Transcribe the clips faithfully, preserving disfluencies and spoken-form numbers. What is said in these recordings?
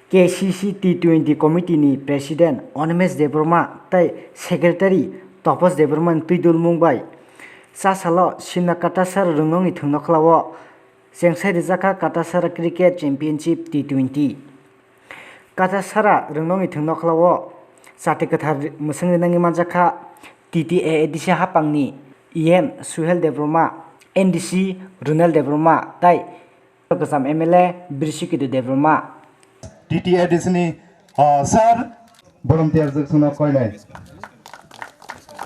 K C C T twenty Committee ni President Animesh Debbarma tei Secretary Tapas Debbarma ni twi dulmung bai chasalo Simna Katasar Rwngnokni thwngnokhla o chengsai rijak kha Katasara Cricket Championship T twenty. Katasara Rwngnokni thwngnokhla o chati kwthar mwswng rinani manjak kha T T A A D C haphangni E M Suhel Debbarma, N D C Runel Debbarma tei Kwcham M L A Birsikidu Debbarma. T T A D C ni, ah, sir, borom tiyarjak swngo koinai.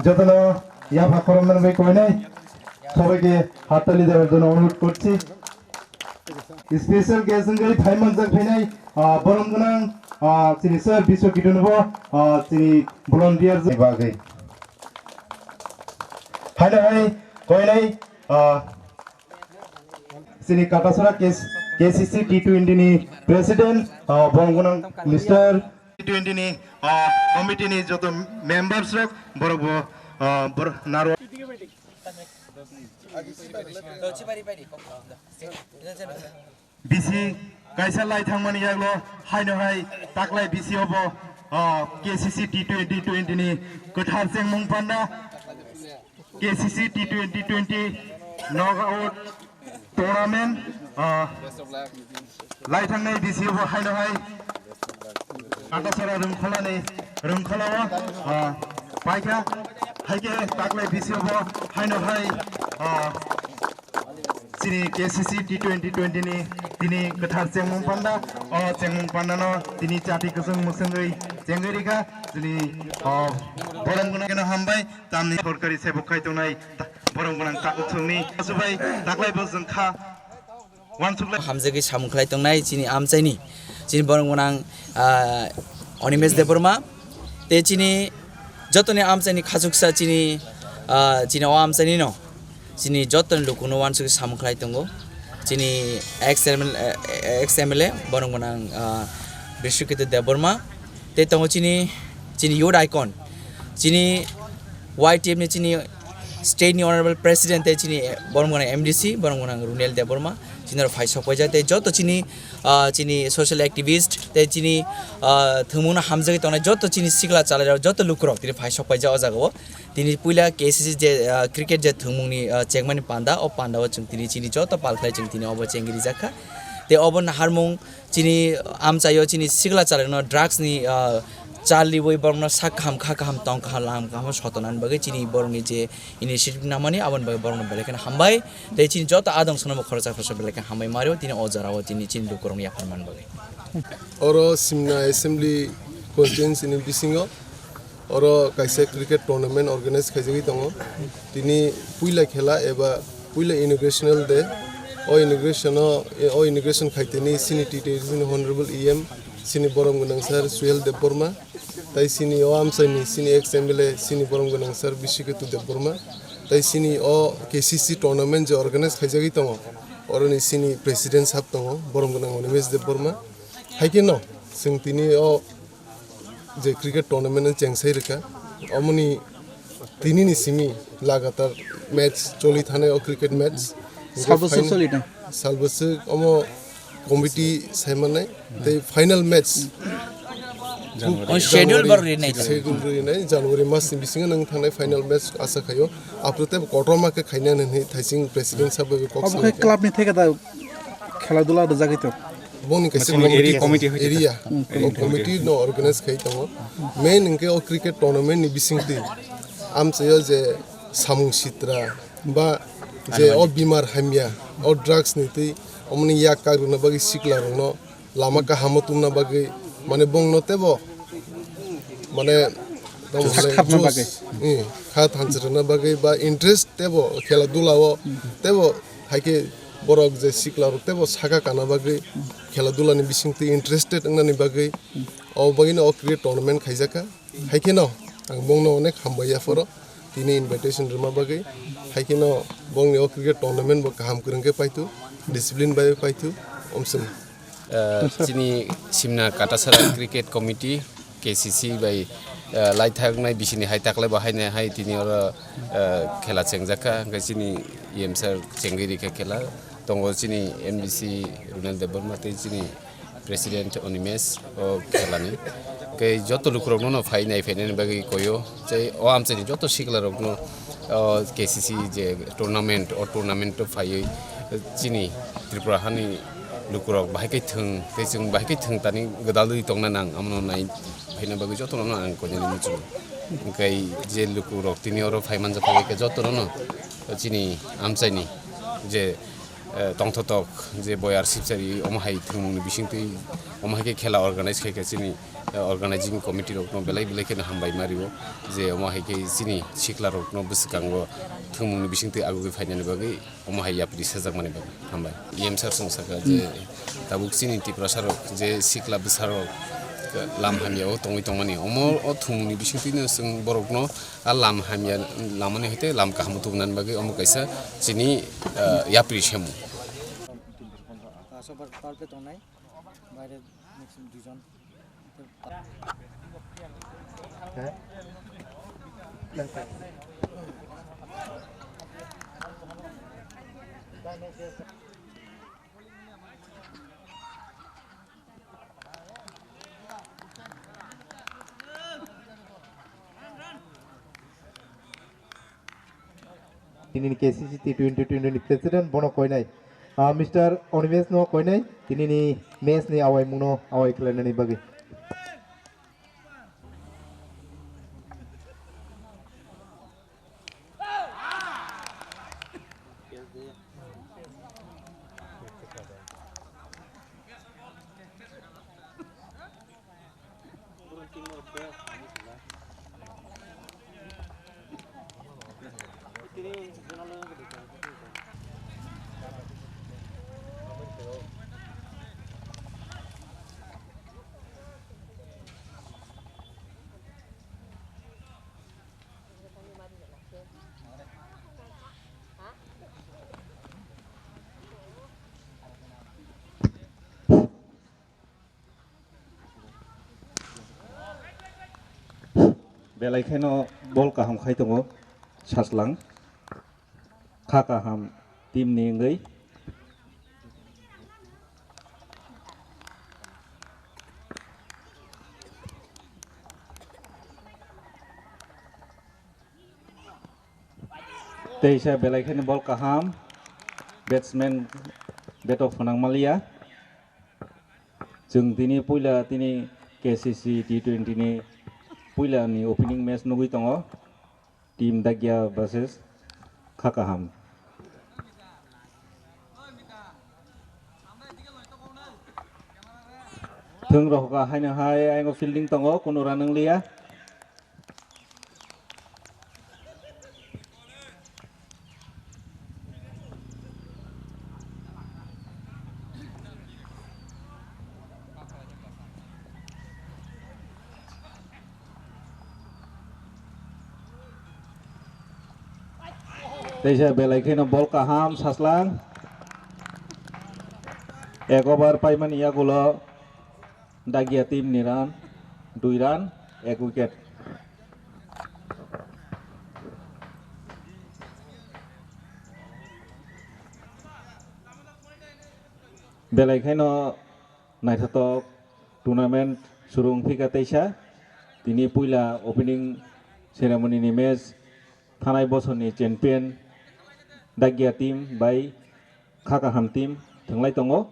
Jotono yapha khoroknani bai koinai. Sobaike hattali debar jonno onurodh korchi. Special guest wngwi phai manjak phainai, ah, borom gwnang, ah, chini sir Biswakidu no bo, ah, chini volunteer ni bagwi. Haino hai koinai, ah, Chini Katasara K C C T twenty ni President, ah, borom gwnang Mister T twenty ni, ah, committee ni joto members rok borok bo, ah, bor-, naro. Bisi kaisa lai thangmani yaklo haino hai taklai bisi obo, ah, K C C T twenty twenty ni kwthar chengmung panda. K C C T twenty twenty knockout tournament, ah, lai thangnai bisi bo haino hai Katasara Rwngkholani, Rwngkhola o, ah, paikha, haikhe taklai bisi bo haino hai, ah, chini K C C T twenty twenty ni tini kwthar chengmung panda, o chengmung panda no tini chati kwchwng mwswngwi chengwi rikha, chini, ah, borom gwnang no hambai. Tamni sorkari sebok khai tongnai ta-, borom gwnang takhuk songni asubai taklai bo jwng kha. Wansuk lai. Hamjagwi samung khlai tongnai chini amchaini, chini borom gwnang, ah, Animesh Debbarma, tei chini jotoni amchaini khachuksa chini, ah, chini o amchaini no, chini jotoni lukuno wansugwi samung khlai tongo. Chini ex M L A, ex M L A borom gwnang, ah, Biswakitu Debbarma, tei tongo chini, chini youth icon, chini Y T F ni chini state ni honorable president tei chini borom gwnang M D C, borom gwnang Runel Debbarma, chini rok phai sok paijak tei joto chini, ah, chini social activist tei chini, ah, thwngmungno hamjagwi tongnai joto chini sikla chalairok, joto lukurok tini phai sok paijak o jaga o. Tini puila K C C je, ah, cricket je thwngmungni, ah, chengmani panda, o panda o chwng tini chini joto pal khlai chwng tini obo chengwi rijak kha. Tei obo naharmung chini amchaio chini sikla chalairokno drugs ni, ah, chal riwi borokno sak kaham, kha kaham, tong kaham, lam kaham sotonani bagwi chini borokni je initiative namani aboni bagwi borokno belai kheno hambai. Tei chini joto adong sono bo khoroksa khoroksa belai khe hambai mario tini o jorao tini chini lukurokno yaphar man bagwi. Oro Simna Assembly Constituency ni bisingo oro kaisa cricket tournament organize khaijagwi tongo. Tini puila khela eba puila inaugurational day. O inauguration o, o inauguration khaitini sini T T A D C ni Honorable E M, sini borom gwnang sir Suhel Debbarma, tai sini o amchaini sini ex M L A sini borom gwnang sir Biswakitu Debbarma, tai sini o K C C tournament je organize khaijagwi tongo, oroni sini president sab tongo, borom gwnang Animesh Debbarma. Hai khe no, chwng tini o je cricket tournament no chengsai rwkha, omoni tini ni simi lagatar match choli thanai o cricket match. Sal bwswk choli tong? Sal bwswk omo committee sai manai, tei final match. O schedule bo rinai. Schedule rinai, January mas ni bisingo nang thangnai final match asa khaio. Aphuru tei kotorma khe khaina hinwi thaising president sabo kok. Obo khe club ni theke da khela dula rwjagwi tong. Boni kaisa committee, area. O committee no organize khai tongo. Main hwnkhe o cricket tournament ni bisingtwi amchaio je samung sitra ba je o bimar hamya, o drugs ni twi omoni yak kak rwna bagwi sikla rokno lama kahamo tubna bagwi, mane bongno teibo, mane, tamo hwnle khatna bagwi. Eh, kha thansa rwna bagwi ba interest teibo khela dula o teibo hai khe borok je sikla rok teibo saka kana bagwi khela dula ni bisingtwi interested wngnani bagwi o bagwino o cricket tournament khaijakha. Hai kheno ang bongno onek hambai yaphoro tini invitation rwma bagwi. Hai kheno bongni o cricket tournament bo kaham kwrwng khe paithu, discipline bai paithu, omswng. Ah, chini Simna Katasara Cricket Committee, K C C bai, ah, laithaknai bisini hai taklai bo haino hai tini oro, ah, khela chengjakha, hwnkhe chini E M sir chengwi rikha khela. Tongo chini M D C Runel Debbarma tei chini President Animesh o khelani. Kei joto lukurokno no phai nai phainani bagwi koyo. Tei o amchaini joto siklarokno o K C C je tournament, o tournament o phaiwi chini Tripura hani lukurok bahai khe thwng, tei chwng bahai khe thwng tani gwdalwi tongna nang, amono nai phaina bagwi jotono no ang koinani muchungo. Hwnkhe je lukurok tini oro phai manjak khe jotono no chini amchaini je eh, tongthotok je boyar sipchari omo hai thwngmungni bisingtwi omo hai khe khela organize khai kha chini, eh, organizing committee rokno belai belai kheno hambai ma rio je omo hai khe chini sikla rokno bwswkango thwngmungni bisingtwi agugwi phainani bagwi omo hai yapri sajakmani bagwi hambai. E M sir chwng sakha je tabuk chini Tiprasa rok je sikla bwsa rok lam hamya o tongwi tongmani omo o thwngmungni bisingtwino chwng borokno a lam hamya lamani hai tei lam kaham tubunani bagwi omo kaisa chini, ah, yapri se mung. Asok bar, bar play tongnai. Baire next duijon. Tinini K C C T twenty twenty ni president bono koinai, ah, Mister Onimesh no koinai, tinini match ni awai mungno awai khlainani bagwi. Belai kheno bol kaham khai tongo Saslang. Kha kaham team ni wngwi. Teisa belai kheno bol kaham, batsman bat o phwnang maliya. Chwng tini puila tini K C C T twenty ni puila ni opening match nugwi tongo. Team Dagya versus Khakaham. Thwng rohoka haino hai, ayang fielding tongo, kuno run wngliya. Teisa belai kheno bol kaham Saslang. Ek over paimani yagulo Dagya team ni run, dui run, ek wicket. Belai kheno naithotok tournament suru wngphika teisa. Tini puila opening ceremony ni match thanai bosorni champion Dagya team bai Khakaham team thwnglai tongo.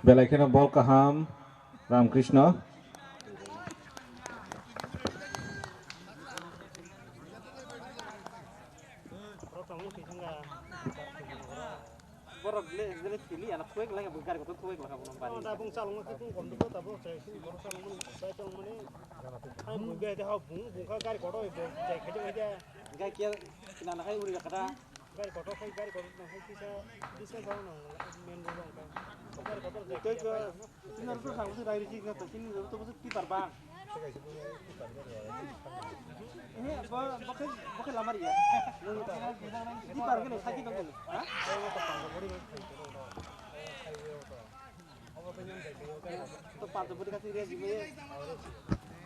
Belai kheno bol kaham Ramkrishna. Borok le, le thili, ana thuwek lang, bo gari kotor thuwek lang, bono bari. Oh, da bung chalong ma kung kom do, da bo chai sing, borok chalong mani, chai chalong mani. Hai bung gai de ha bung, bung ka gari kotor, bo chai khe jong de. Gai kia, kina na hai uri kada. Gari kotor khai, gari kotor na hai kisa, kisa jong na, main road ka. Gari kotor jai. Tei khe, ko, senior ko sang, rai ri kisa, senior to, to, to, tipar bang.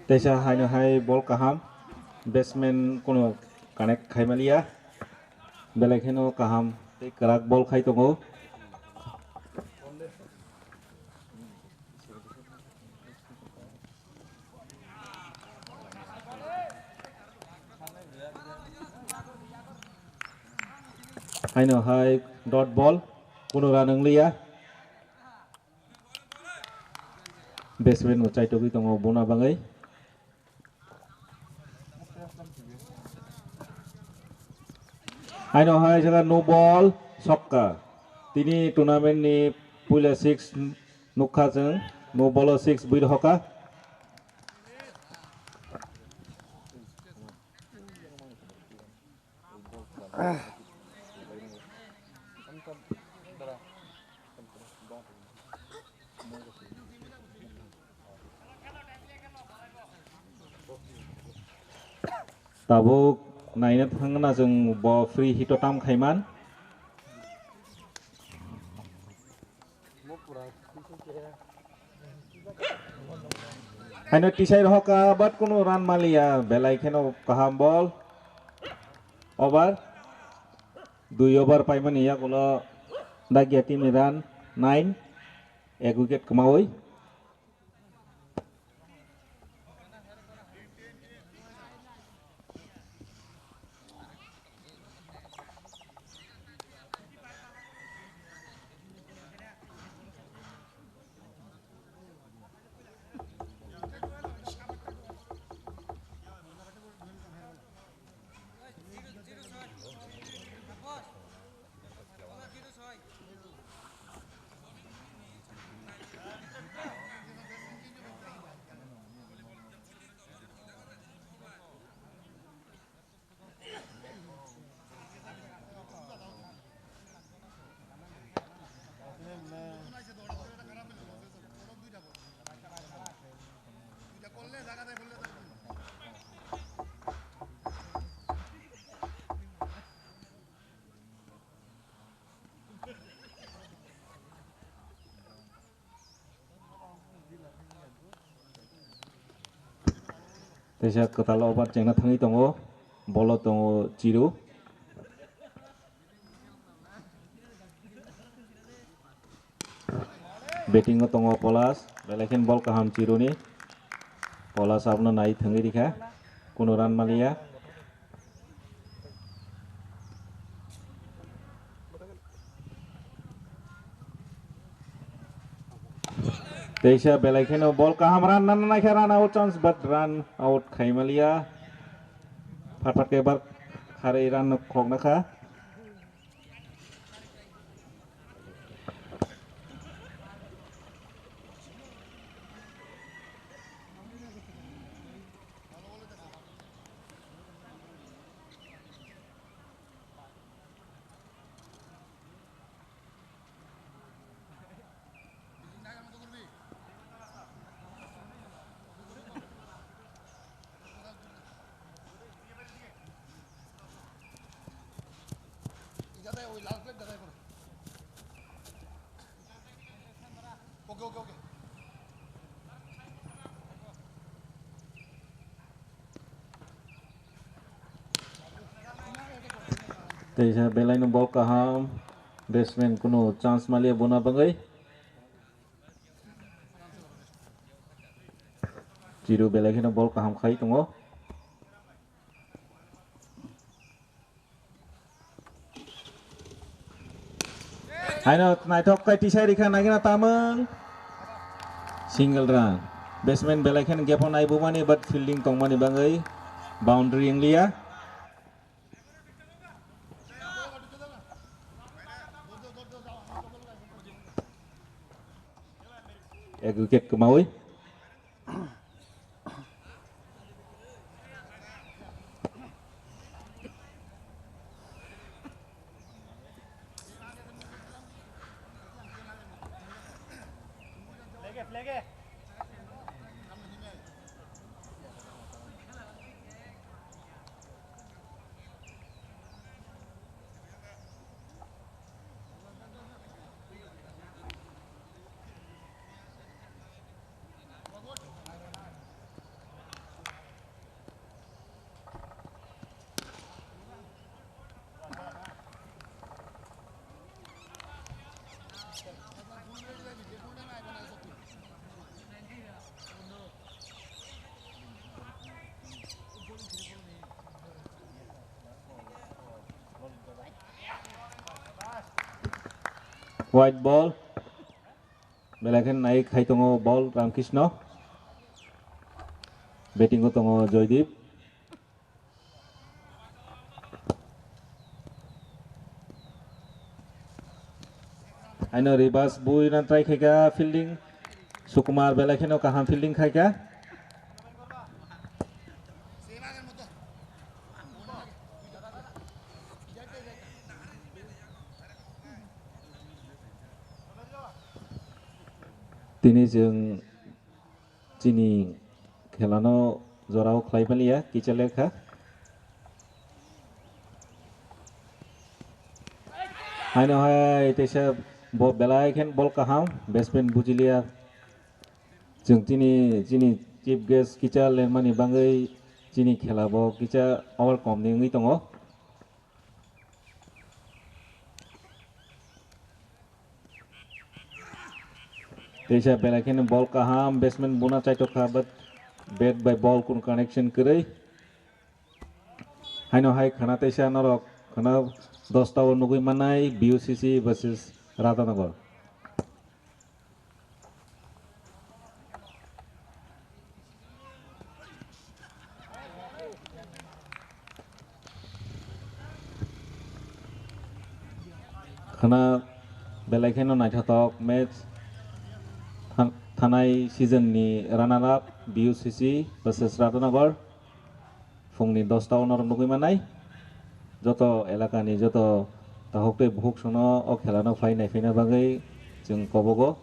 Teisa haino hai ball kaham, batsman kuno connect khaimaliya, belai kheno kaham tei kwrak ball khai tongo. Haino hai dot ball, kuno run wngliya. Batsman bo chaitogwi tongo bona bagwi. Haino hai jaga no ball, sokka. Tini tournament ni puila six nukha chwng, no ball o six bui rohoka. Tabuk naina thangna chwng bo free hit o tam khaiman. Haino tisai rohoka, but kuno run maliya, belai kheno kaham ball. Over. Dui over paimani yakulo Dakia team ni run nine, ek wicket kwmawi. Teisa kwtal over chengna thangwi tongo, bolo tongo Chiru. Batting o tongo Polas, belai khe bol kaham Chiru ni. Polas abono nai thangwi rikha, kuno run maliya. Teisa belai kheno bol kaham run nana naikha, run out chance, but run out khaimaliya. Phat phat khe bar kharwi run khok nakha. Teisa belai no bol kaham, batsman kuno chance maliya bona bagwi. Chiru belai kheno bol kaham khai tongo. Haino naithok khe tisai rikha, naigina tamung. Single run. Batsman belai kheno gap o naibumani, but fielding tongmani bagwi boundary wngliya. Ek wicket kwmawi. White ball. Belai khe nai khai tongo ball Ramkrishna. Batting o tongo Joydeep. Haino reverse bui na try khaika fielding. Sukumar belai kheno kaham fielding khaika. Tini chwng chini khelano jorao khlai maliya, kicha lekha. Haino hai teisa bo belai khen bol kaham, batsman bujiliya. Chwng chini, chini chief guest kicha lenmani bagwi chini khela bo kicha over kom ni wngwi tongo. Teisa belai kheno bol kaham, batsman buna chaitok kha, but bat bai bol kun connection kwrwi. Haino hai khana teisa norok khana dosta o nugwi mannai B U C C versus Radhanagar. Khana belai kheno naithotok match than-, thanai season ni runner up B U C C versus Radhanagar. Phungni dosta o norok nugwi mannai. Joto elakani joto takhuk tei bukhuk sono o khelano phai naiphaina bagwi chwng kobogo.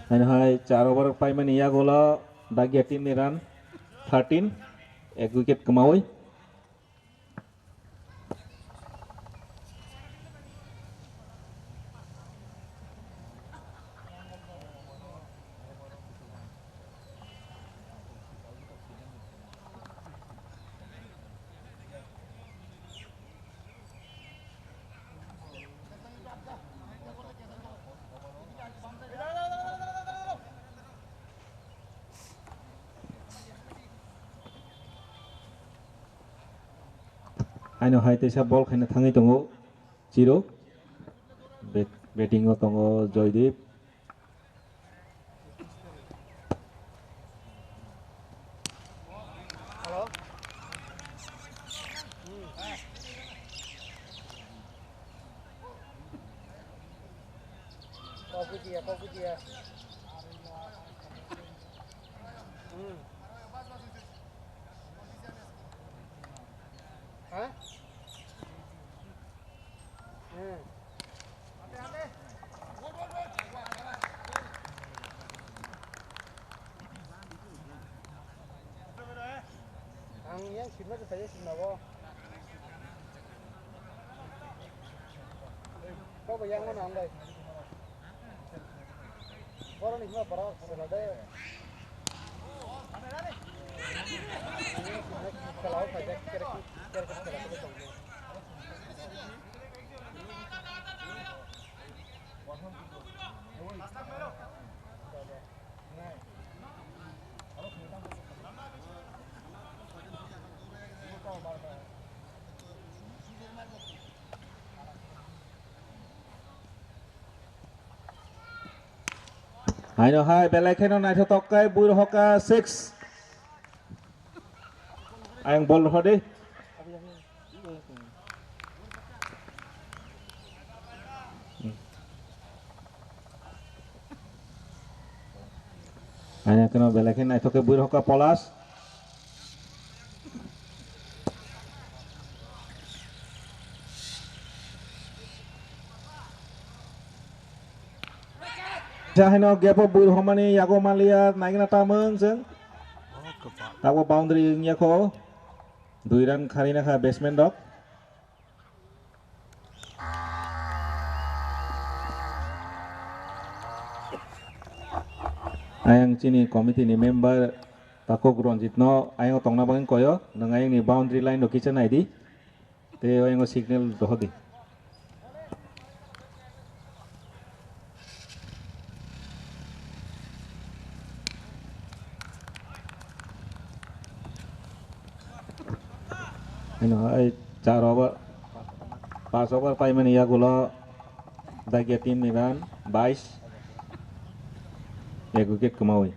Haino hai char over paimani yagulo Dagia team ni run thirteen, ek wicket kwmawi. Haino hai teisa bol khaina thangwi tongo Chiro. Bat-, batting o tongo Joydeep. Ang yang sirna je saya sirna bo. Kau bayang mana ang bai? Borok ni hima borok sela de. Kalau kajak kerek kerek sela de. Haino hai belai kheno naithotok khe Buirohoka six. Ayang bol rohor di. Haino kheno belai khe naithok khe Buirohoka Polash. Jahino gap o Buirohomani yago maliya naigna tamung jeng. Tabo boundary wngya kho. Dui run kharina kha batsman rok. Ayang chini committee ni member Takok Ranjit no ayang tongna bagwi koyo, nwng ayang ni boundary line rok kisa naidi. Tei o ayang o signal dohor di. Haino hai char over, pas over paimani yagulo Dakia team ni run bais, ek wicket kwmawi.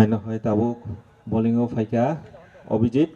Haino hai tabuk bowling o phaikha Abhijit.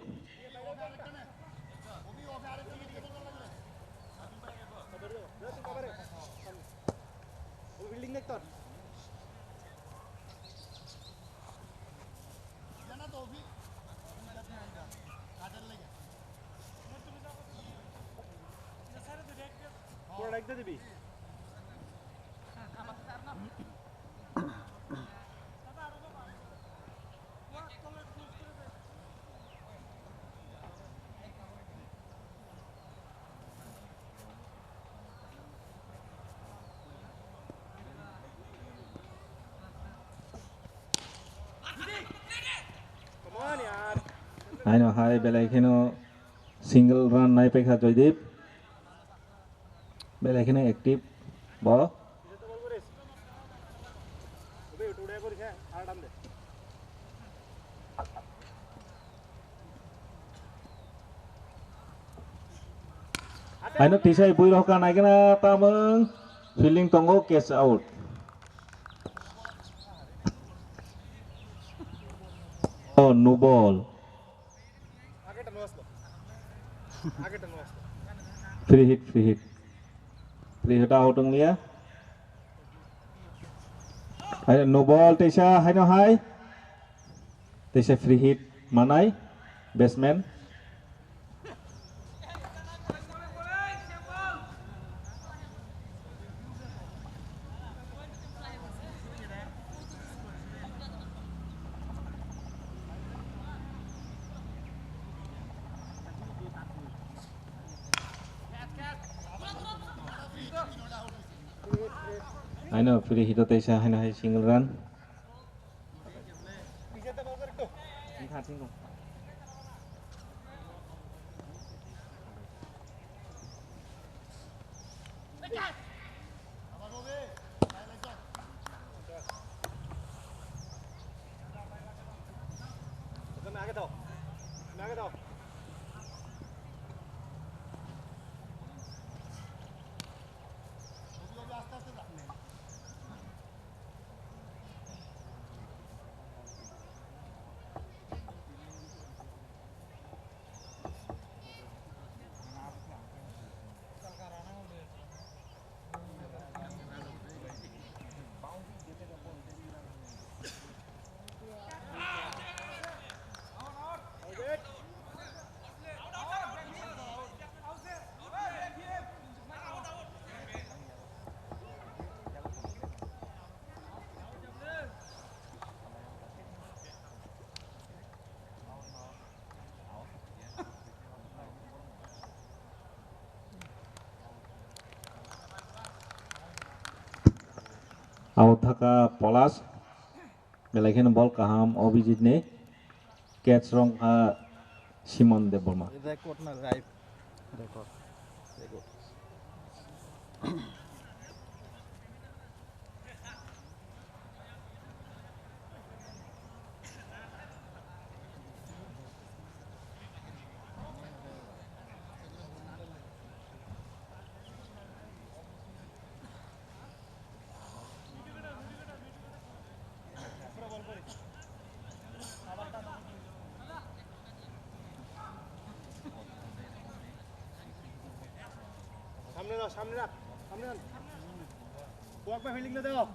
Haino hai belai kheno single run nai paikha Joydeep. Belai kheno active bo. Haino tisai Buirohoka naikhe na tamung fielding tongo, catch out. Oh, no ball. Free hit, free hit. Free hit out wngya. Haino no ball teisa haino hai. Teisa free hit manai batsman. Haino free hit o teisa haino hai single run. Abo thaka Polash, belai kheno bol kaham Abhijit ni, catch rwngkha Simon Debbarma. Record na live? Record. Record. সামনে দাও, সামনে রাখ, সামনে আন। Walk by fielding দাও।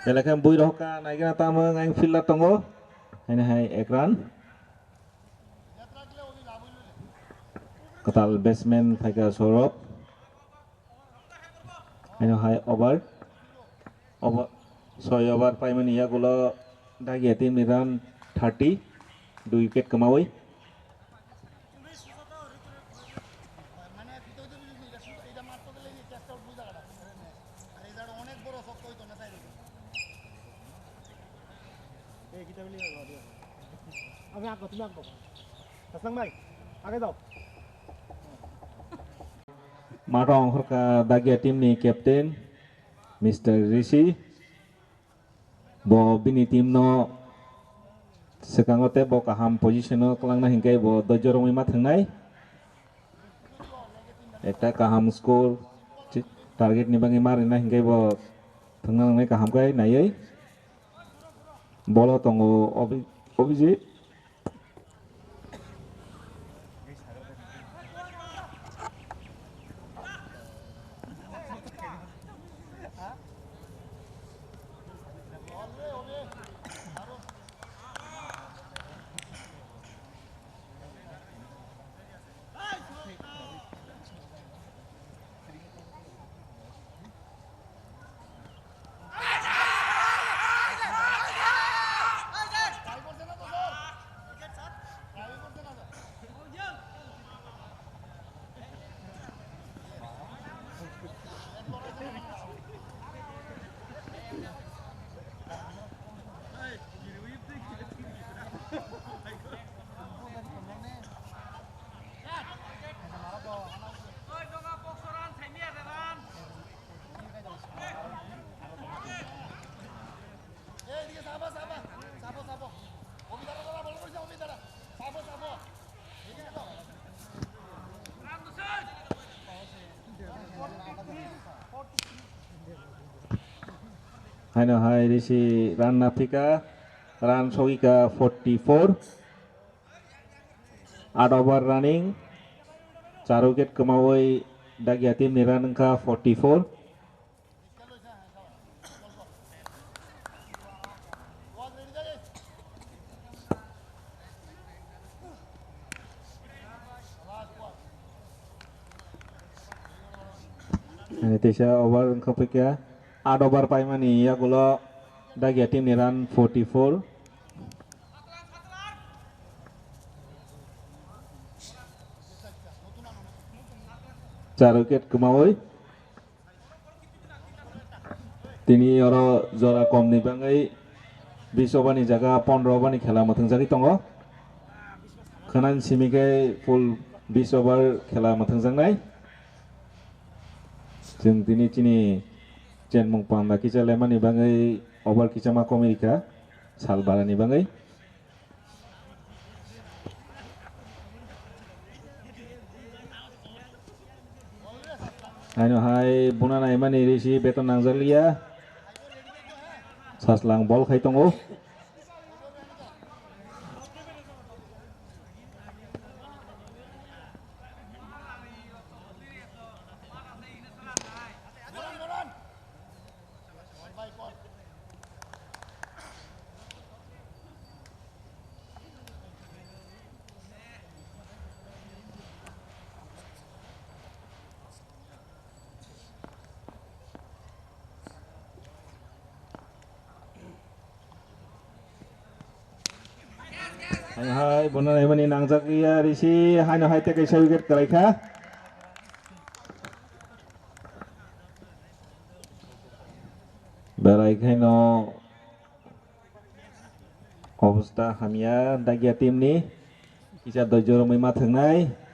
Belai khe bui rok kha naigena tamo ang fielder tongo. Haino hai ekran. Kwtal batsman phaikha Saurabh. Haino hai over. Over, soi over paimani yagulo Dagia team ni run thirty, dui wicket kwmawi. আমি আঁকো, তুমি আঁকো। হাসনাম ভাই, আগে যাও। Matho ongkhorkha Dagia team ni captain Mister Rishi. Bo bini team no swkango tei bo kaham position o kwlangna hinkhe bo doijo romwi ma thwngnai. Ekta kaham score target ni bagwi ma rwna hinkhe bo thwngna nangnai kaham khe naiwi. Bolo tongo Obi-, Abhijit. Haino hai Rishi run naphika, run sogika forty four. Aat over running, char wicket kwmawi Dagia team ni run wngkha forty four. Ani teisa over wngkha phaikha, aat over paimani yagulo Dagia team ni run forty four. Char wicket kwmawi. Tini oro jora kom ni bagwi bis over ni jaga pondro over ni khela mwthwngjagwi tongo. Khwnani simi khe full bis over khela mwthwngjaknai. Chwng tini chini chenmung panda kisa lemani bagwi over kisa ma komwi rikha sal barani bagwi. Haino hai buna naimani Rishi beton nangjakliya. Saslang bol khai tongo. Hai, hai, bono naimani nangjak ya risi, haino hai tei kaisa wicket kwlai kha. Belai khaino obostha hamya Dagia team ni. Kisa doijo romwi ma thwngnai.